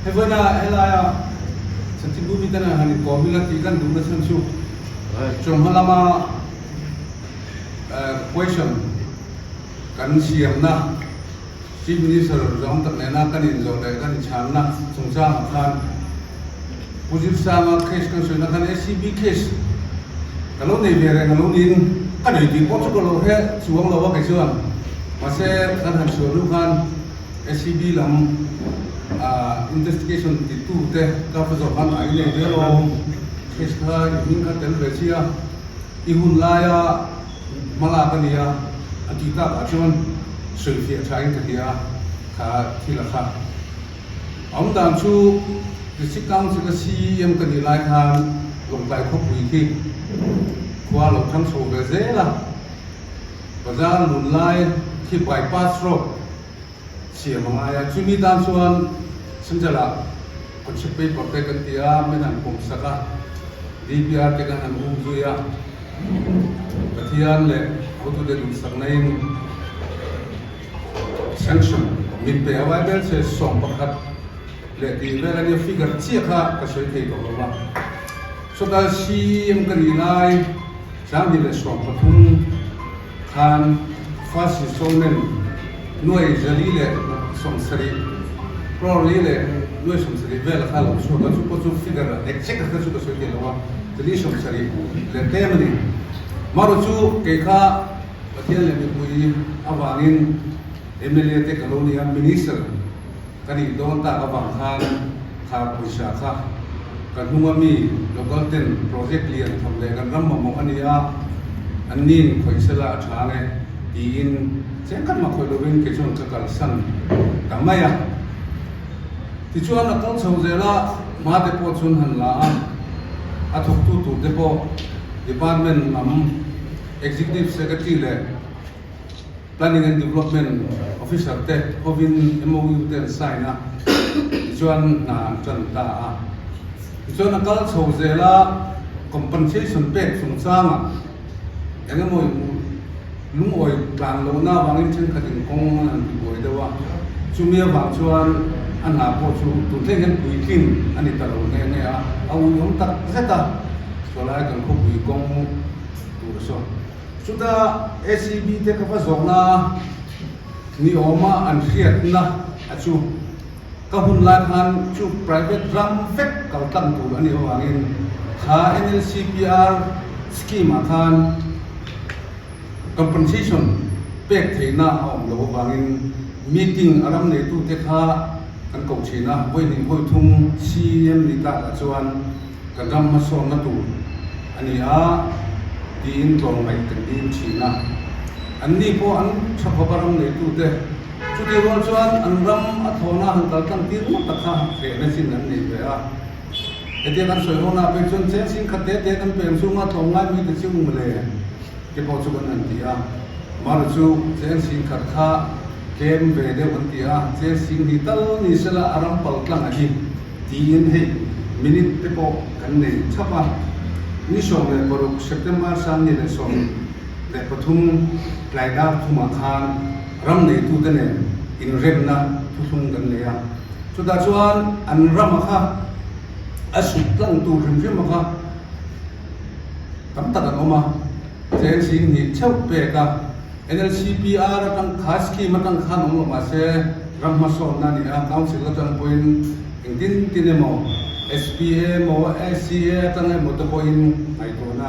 Hei vawiina helaia Chanchinbu miten an han inkawm ila tih kan duhna chhan chu chawhma lama question kan siamna Chief Minister zawng tak nena kan inzawh leh kan inchhanna chungchangah khan Pu Zilsanga case kan sawina khan ACB case ka lo nei ve reng a lo niin ka nei tih pawh chu ka lo hre chuang lo a kei chuan mahse kan han chhuah hnu khan ACB lam investigation ti tu te ka va zawh khan a inei ve lo case kha i hming kha tel ve chi a i hun laia hmalak a nia a tih takah chuan sawifiah tha in ka hria kha thil a kha. A awm dan chu District Council a CEM ka nih lai khan Lawngtlai khawpui khi khua lo thang chho ve zel a, bazar lun lai khi bypass road siam a ngai a, chumi tan chuan Central ah concept paper te kan ti a, min han pawm sak a, DPR te kan han um zui a, Pathian leh hotute duhsakna in. Sanction min pe a Bible che 11 leh tih vel ania figure chiah kha ka sawi thei tawh lo va. Chutah CEM ka nih lai 2013 khan first installment 470 crore li leh 70 vel kha lo chhuak a, chu pawh chu figure exact kha chu ka sawi thei lo a, 70 leh tlem a ni. Marawh chu kei kha Pathian leh mipui avangin mla te ka lo ni a, Minister ka nih dawn tak avang khan kha pawisa kha ka hnunga mi local ten project lian tham leh kan ram mamawh a ni a, an nin khawih sela a tha nge tiin chengkhat mah khawih lovin kei chuan ka kalsan ta mai a. Tichuan a kal chho zel a, hma te pawh chuan han la a, a thawktu tur te pawh department lam, Executive Secretary leh Planning and Development Officer te hovin MOU te an sign a, tichuan hna an tan ta a. Tichuan a kal chho zel a, compensation pek chungchangah eng emaw lungawi tlan lohna avangin thenkhatin kawng an han tibuai deuh a, chumi avang chuan a hna pawh chu tun thleng hian puitlin a ni ta lo nghe nghe a, a uiawm tak zet a, chawlai kan khawpui kawng tur a sawn. Chuta ACB te ka va zawhna ni awma an hriatna a chu ka hun lai khan chu private ram vek kal tlang tur a nih avangin kha NLCPR scheme ah khan compensation pek theihna a awm loh avangin meeting a ram neitute kha kan ko thin a, vawi hnih vawi thum CEM ni takah chuan Kan ram hmasawnna tur a ni a tiin tlawmngaih kan ding thin a. Anni pawh an tha khawp a ram neitute. Chutih rual chuan an ram a thawhna han kal tlang tir ngawt tak kha hrehna chin an nei ve a. Hetia kan sawi ho na phei chuan cheng sing khat te te kan pem chunga tlawmngai mai te chiu mawle te pawh chu kan han ti a. Mara chu cheng sing khat kha tlem ve deuh an ti a, cheng sing hnih tal ni sela a ram pal tlang a hi. Tiin hei minute te pawh kan nei chhap a, ni 16 September 2013 tlai dar thumah khan ram neitute nen inremna thuthlung kan nei a, chutah chuan an rama kha a sut tlang tur hrim hrim a kha tam tak an awm a, cheng 2000 theuh pek a, NLCPR atang kha scheme atang khan awm lo mahse ram hmasawnna a ni a, council atang pawhin engtin tin emaw SPA emaw SCA atang emaw te pawhin ngaihtuahna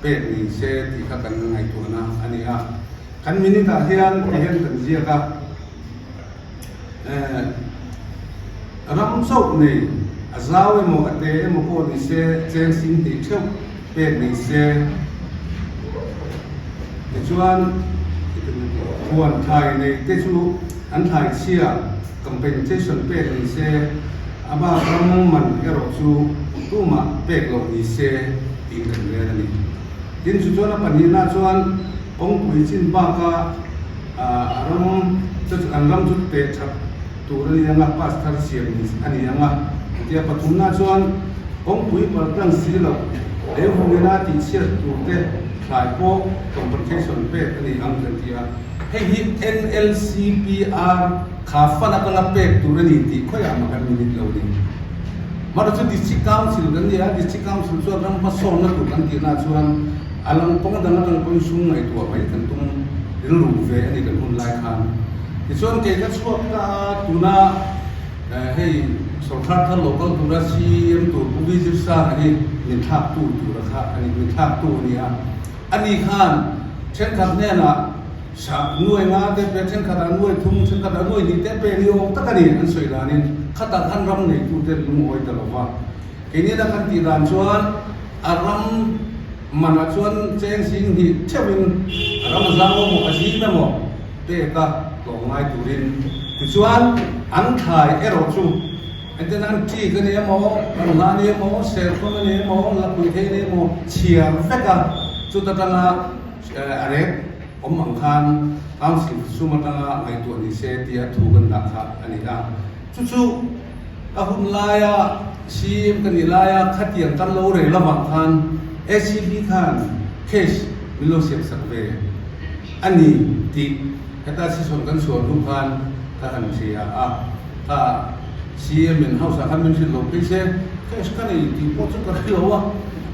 pek ni se tih kha kan ngaihtuahna a ni a. Kan minute ah hian ti hian kan ziak a, eh ram chauh nei a zau emaw a te emaw pawh ni se cheng 20 theuh pek ni se tichuan huan thlai nei te chu an thlai chhia compensation pek ni se a bak ram man erawh chu tumah pek loh ni se tiin kan rel a ni. Tin chu chuan a pahnihna chuan kawngpui chin baka a ram chu an ram chu teh that tur a ni ang a, pass thar siam ni a ni ang a, engtia pathumna chuan kawngpui paltlang si loh lei vungina tihchhiat tur te thlai pawh compensation pek a ni ang kan ti a. Hei hi NLCPR kha fund atanga pek tur a ni tih khawiah mah kan minute lo ni. Mahra chu District Council kan ni a, District Council chuan ram hmasawnna tur kan tihna chuan a lang kawng dang atang pawhin sum ngaihtuah mai kan tum rilru ve a ni kan hun lai khan. Tichuan kei ka chhuak ta a, tuna hei sorkar thar lo kal tura CEM tur Pu Vijir Sanga hi min thlaktu tura kha a ni, min thlaktu a ni a. Ani khan thenkhat hnenah sa nuai nga te pe, thenkhatah nuai thum, thenkhatah nuai hnih te pe ni awm tak a ni an sawi danin khatah khan ram neitute lungawi ta lo va. Keini la kan tih dan chuan a ram manah chuan cheng sing hnih theuhin a ram a zang emaw a zim emaw pek a tlawm ngai turin tichuan an thlai erawh chu Engtin an ṭik a ni emaw, an hla a ni emaw, serthlum a ni emaw, lakpui thei a ni emaw chhiar vek a, chuta tanga a rek awm ang khan Council sum atanga ngaihtuah ni se tia thu kan dah kha a ni a. Chu chu ka hun laia CM ka nih laia khatiang kan lo rel avang khan ACB khan case min lo siamsak ve a ni tih heta session kan chhuah hnu khan ka han hria a. Kha CM in house ah khan min hrilh lo phei se, cash ka nei tih pawh chu ka hre lo a,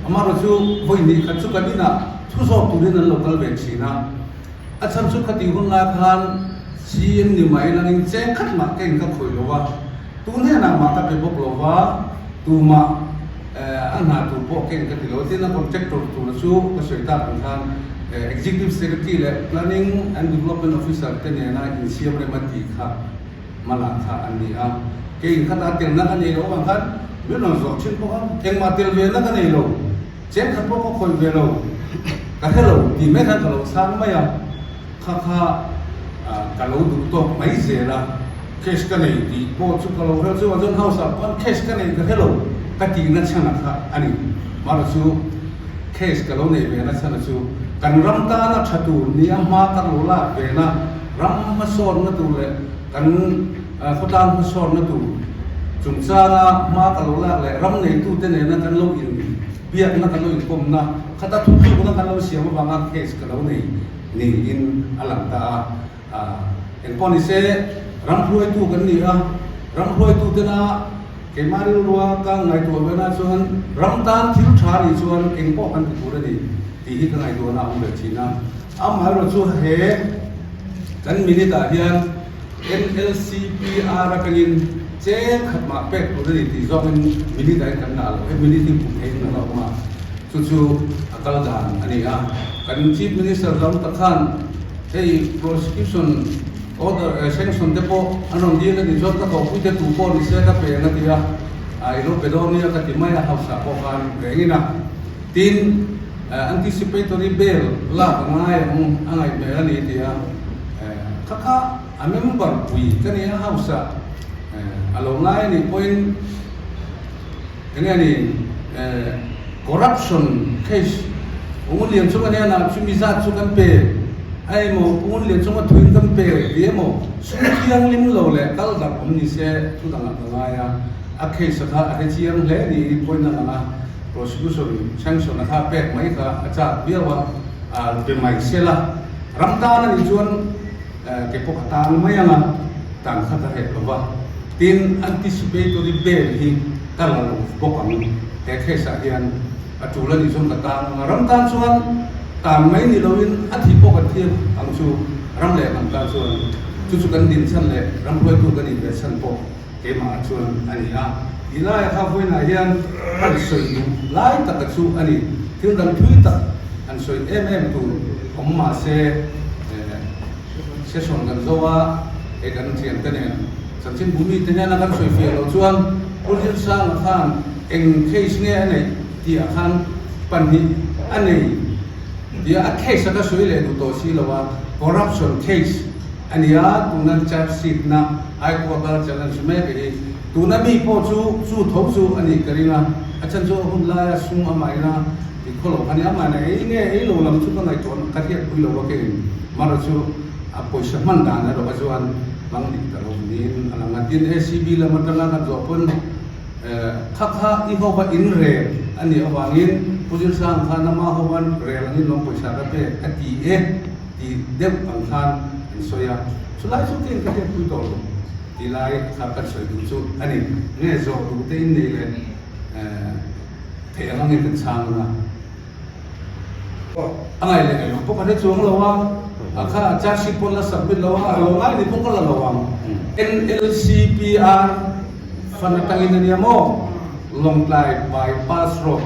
amaherawh chu vawi hnih khat chu kan inah thu zawk turin an lo kal ve thin a, a chhan chu khatih hun lai khan CM ni mai langin cheng khat mah ka in ka khawih lo a, tu hnenah mah ka pe bawk lo va, tumah a hna tur pawh ka in ka ti lo a, tin a contractor tura chu ka sawi tak ang khan Executive Secretary leh Planning and Development Officer te nena insiam rem a tih kha. Hmalah kha an ni a, kei in khatah telna ka nei lo avang khan min rawn zawh thin bawk a, engmah tel ve na ka nei lo, cheng khat pawh ka khawih ve lo, ka hre lo tih mai khan ka lo chhang mai a, kha kha ka lo duh tawk mai zel a, cash ka nei tih pawh chu ka lo hre chu a chuan house ah pawn cash ka nei ka hre lo ka tihna chhan a kha a ni, mahra chu cash ka lo nei ve na chhan a chu kan ram tana tha tur ni a hma ka lo lak ve na. Ram hmasawnna tur leh kan khawtlang hmasawnna tur chungchanga hma ka lo lak leh ram neitute nena kan lo inbiakna, kan lo inkawmna, khata thutlukna kan lo siam avanga case ka lo nei niin a lang ta a. Engpawh ni se, ram hruaitu kan ni a, ram hruaitutena keimah rilrua ka ngaihtuah vena chuan ram tan thil tha nih chuan engpawh kan ti tur a ni tih hi ka ngaihtuahna a awm ve thin a. Amaherawh chu he kan minute ah hian NLCPR atangin cheng khat mah pek tur a ni tih zawkin minute ah hian kan dah lo. He minute hi hmuh theihin a la awm a, chu chu a kal dan a ni a. Kan Chief Minister lam tak khan hei prosecution order sanction te pawh an rawn dil a nih chuan ka thawhpuite tu pawh ni se ka pe ang a ti a, i lo pe dawn nia ka ti mai a, house ah pawh khan rengin a. Tin, anticipatory bail lak a ngai ang a ngaih hmel a ni ti a, kha kha a member pui ka ni a house ah a lo ngai a nih pawhin enge ni corruption case Pungun Lian chunga hnenah chumi zat chu kan pe a emaw Pungun Lian chunga thuin kan pe ti emaw sum thianghlim lo leh kal darh awm ni se thu dangah ka ngai a, a case kha a hrechiang hle niin pawhin a lang a. Prosecution sanction a kha pek mai kha a chak viau a, a pe mai sel a, ram tan a nih chuan ke pawh a tan mai ang a, tan kha ka hreh lo va, tin anticipatory bail hi ka la lo bawk ang, he case ah hian a tul a nih chuan ka tan ang a, ram tan chuan tan mai ni loin a thih pawh kan thiam ang chu, ram leh hnam tan chuan chu chu kan din chhan leh ram hruaitu kan inve chhan pawh. Keimah chuan a ni a, ti laia kha vawiinah hian an sawi duh lai taka chu a ni. Thil dang thui tak an sawi em em tur awm mah se, session kan zo a, hei kan thiante nen chanchinbu mite hnena kan sawi fiah loh chuan Pu Zilsanga khan eng case nge a neih tih ah khan pahnih a nei tia a case a ka sawi leh duh tawh si lo a, corruption case a ni a, tuna charge sheet na High Court a challenge mek hi tuna mi pawh chu chu tho chu a nih ka ring a, a chhan chu a hun laia sum a maina tih khaw lo kha nia, mahni ei nge ei lo lam chu ka ngaihtuah ka hriatpui lo a keng mara chu a pawisa hman dan erawh a chuan hmang dik ta lo niin a lang a, tin ACB lam atanga kan zawh pawn kha kha i ho va in rel a nih avangin Pu Zilsang khan ama ho van rel angin lawng pawisa ka pek a ti e tih deuh ang khan. an sawi a, chulai chu keng ka hriatpui tawh lo tih lai kha kan sawi duh chu a ni. Nge zawh duh te in nei leh theih ang angin kan chhang ang a. A ngaih leh ngaih loh pawh ka hre chuang lo a, a kha charge sheet pawn la submit lo a, a lo ngai ni pawh ka la lo ang. NLCPR fund atangin a nia maw? Lawngtlai bypass road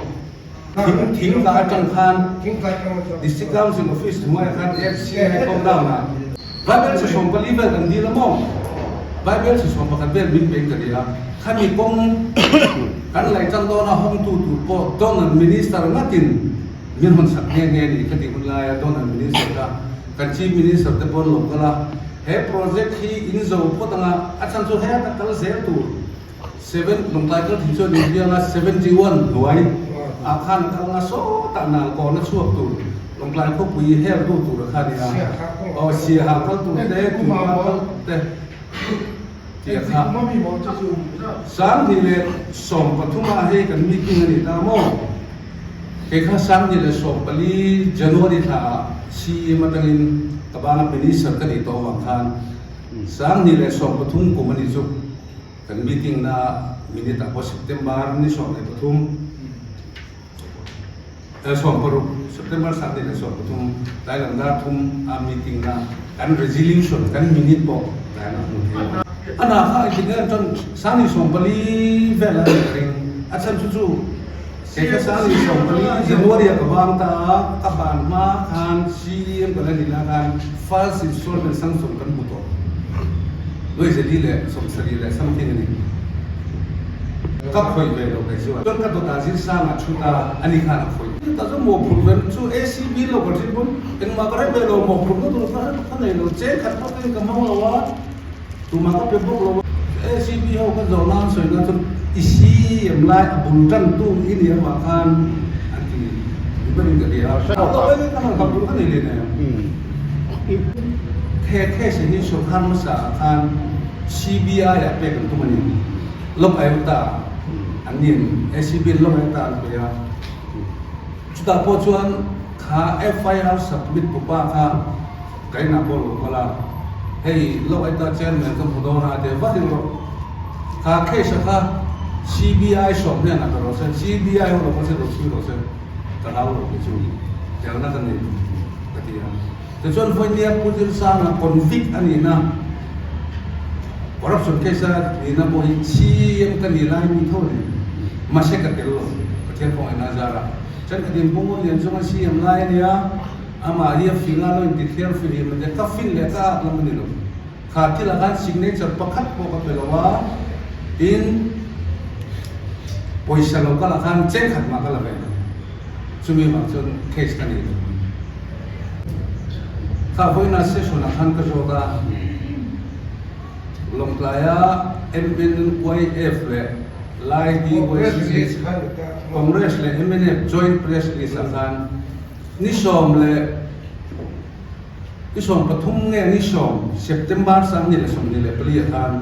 thing thing tla atang khan District Council office hnuaiah khan FCI compound ah Bible chi 14 vel kan dil a maw? Bible chi 11 vel min pe in ka nia. Khami kawng kan laih tan dawna hawngtu tur pawh Donald Minister ngatin min hawn sak nghe nghe ni ka tih hun laia Donald Minister kha kan Chief Minister te pawn lo kal a, he project hi in zo phawt anga a chhan chu heta kal zel tur seven Lawngtlai kal thin chuan in bianga 71 hnuai ah khan a kal anga sawtah nal kawna chhuak tur Lawngtlai khawpui hel tu tur a kha nia aw Siaha kal tur te Tuipa kal te. Tih a kha. 2013 ah hei kan meeting a ni ta maw? Kei kha 2014 January thla ah CEM atangin ka banga Minister ka nih tawh avang khan 2013 kum a nih chu kan meeting na minute ah pawh September ni 13 16 September 2013 tlai lam dar thum a meeting na kan resolution kan minute pawh tlai an hmu thei lo. A hna kha engtin nge an tan 2014 vel a nih ka ring. A chhan chu chu kei kha 2014 January ah ka bang ta a, ka ban hma khan CEM ka la nih lai khan first installment sanction kan hmu tawh. Nuai zeli leh 70 leh something a ni. Ka khawih ve lo kei chuan. Chuan ka dawtah Zirsanga chhut a, ani khan a khawih. Chutah chuan mawhphurh ve chu ACB lo ka hrilh pawn engmah ka hre ve lo, mawhphurhna tur ka hre ka nei lo, cheng khat pawh keiin ka hmang lo a, tumah ka pe bawk lo a. ACB ho ka zawh nan sawi nan chuan i CM lai a bul tan tu i nih avang khan an ti ni berin ka ti a. A lo ei ka han ka bul ka nei leh nei ang. He case hi sorkar hmasa ah khan CBI ah pek an tum a ni. Lok Ayukta an nin ACB in Lok Ayukta an pe a. Chutah pawh chuan kha FIR submit pupa kha ka inah pawh lo kal a, hei Lok Ayukta chairman ka hmu dawn a a ti a, va ring rawh. Kha case a kha CBI sawm hnenah ka rawh se, CBI ho lo kal se lo chhui rawh se, ka hlau lo kei chu telna ka nei ka ti a. Tichuan Vawinia Pu Zirsanga convict a nihna, corruption case a nihna pawh hi CEM ka ni lai mi tho a ni. Mahse ka tel lo, Pathian khawngaihna a zar a. Chuan ka dinhmun ngun lian chunga CEM lai a nia, amah hi a fing a, lo intithiar fihlim a nia, ka fin leh ka ak lam a ni lo. Kha thilah khan signature pakhat pawh ka pe lo a, tin pawisa lo kalah khan cheng khat mah ka la ve lo. Chumi vang chuan case ka nei lo. Kha vawiina session ah khan ka zawt a, Lawngtlaia MNYF leh Lai DYC Congress leh mnf joint press release ah khan ni sawm leh ni 13 nge ni 10 September 2024 ah khan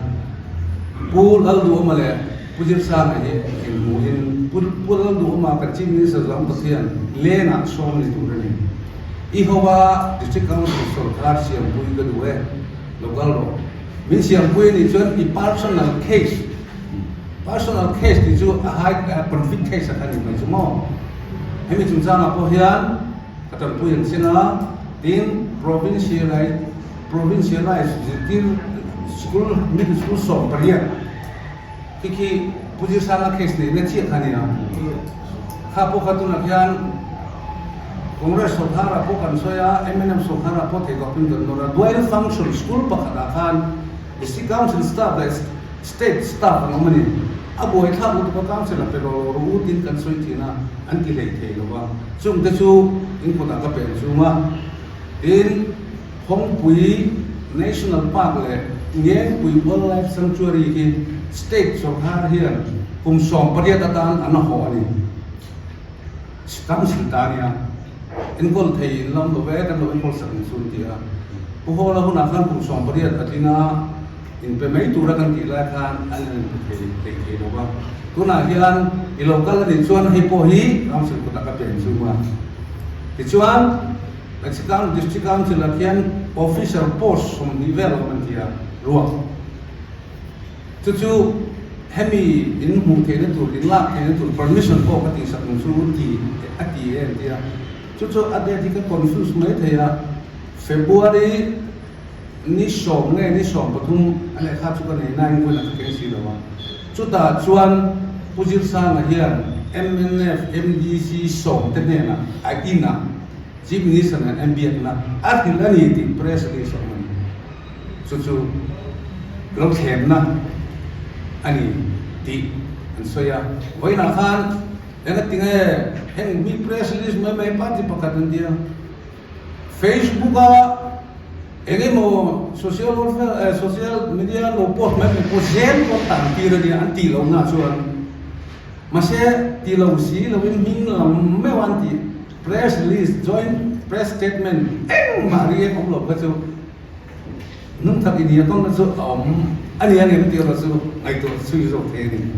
Pu Lalduhawma leh Pu Zirsanga hi inhmuhin Pu Pu Lalduhawma kan Chief Minister zawng Pathian lengah sawm ni tur a ni. I hoa District Council sorkar siampui ka duh e, lo kal rawh. Min siampui a nih chuan i personal case, personal case tih chu a high conflict case a kha ni mai chu maw. Hemi chungchangah pawh hian ka tanpui ang sin a, tin provincialize provincialize zirtir school middle school 18 Khi khi Pu Zirsanga case neihna chiah kha a ni a. Kha pawh kha tunah khian Congress sorkharah pawh kan sawi a, mnf sorkharah pawh theih tawpin kan nawr a. Dual function school pakhatah khan District Council staff leh State staff an awm a ni. A buaithlak lutuk a Council a pe rawh lo rawh u tiin kan sawi thin a, an ti hlei thei lo va. Chungte chu in kutah ka pen chung a, tin Phawngpui National Park leh Ngengpui Wildlife Sanctuary hi state sorkar hian kum 18 atan an haw a ni. Council ta a nia, enkawl thei in lam lo ve, kan lo enkawl sak ang chu an ti a. Pu Hawla hunah khan kum 18 a tling a, inpe mai tura kan tih lai khan an inpe thei thei thei lo va. Tunah hian i lo kal a nih chuan hei pawh hi council kutah ka pen chung a. Tichuan. Mexican District Council ah khian officer post 20 vel a awm an ti a, ruak. Chu chu hemi in hmuh theihna tur, in lak theihna tur permission pawh ka tihsak ang chu ti a ti e an ti a. Chu chu a date hi ka confuse mai thei a, February ni 10 nge ni 13 a lehkha chu ka nei nain vawiin a ka keng si lo a. Chutah chuan Pu Zirsanga hian mnf MDC 10 te hnenah a inah Chief Minister nen an biakna a hrilh a ni tih press release a awm a ni. Chu chu lo thlemna a ni tih an sawi a. Vawiinah khan engatinge heng mi press release mai mai party pakhat an tia Facebook-a eng emaw social welfare social media lo post mai mai pawh zel pawh tan tir a nia an tih lohna chuan mahse ti lo si loin hming lam meuh an tih Press release, joint press statement engmah ri awm lo kha chu nung tak i nia kawng na chu a awm a ni ang em tih erawh chu ngaihtuah chhui zawk thei a ni.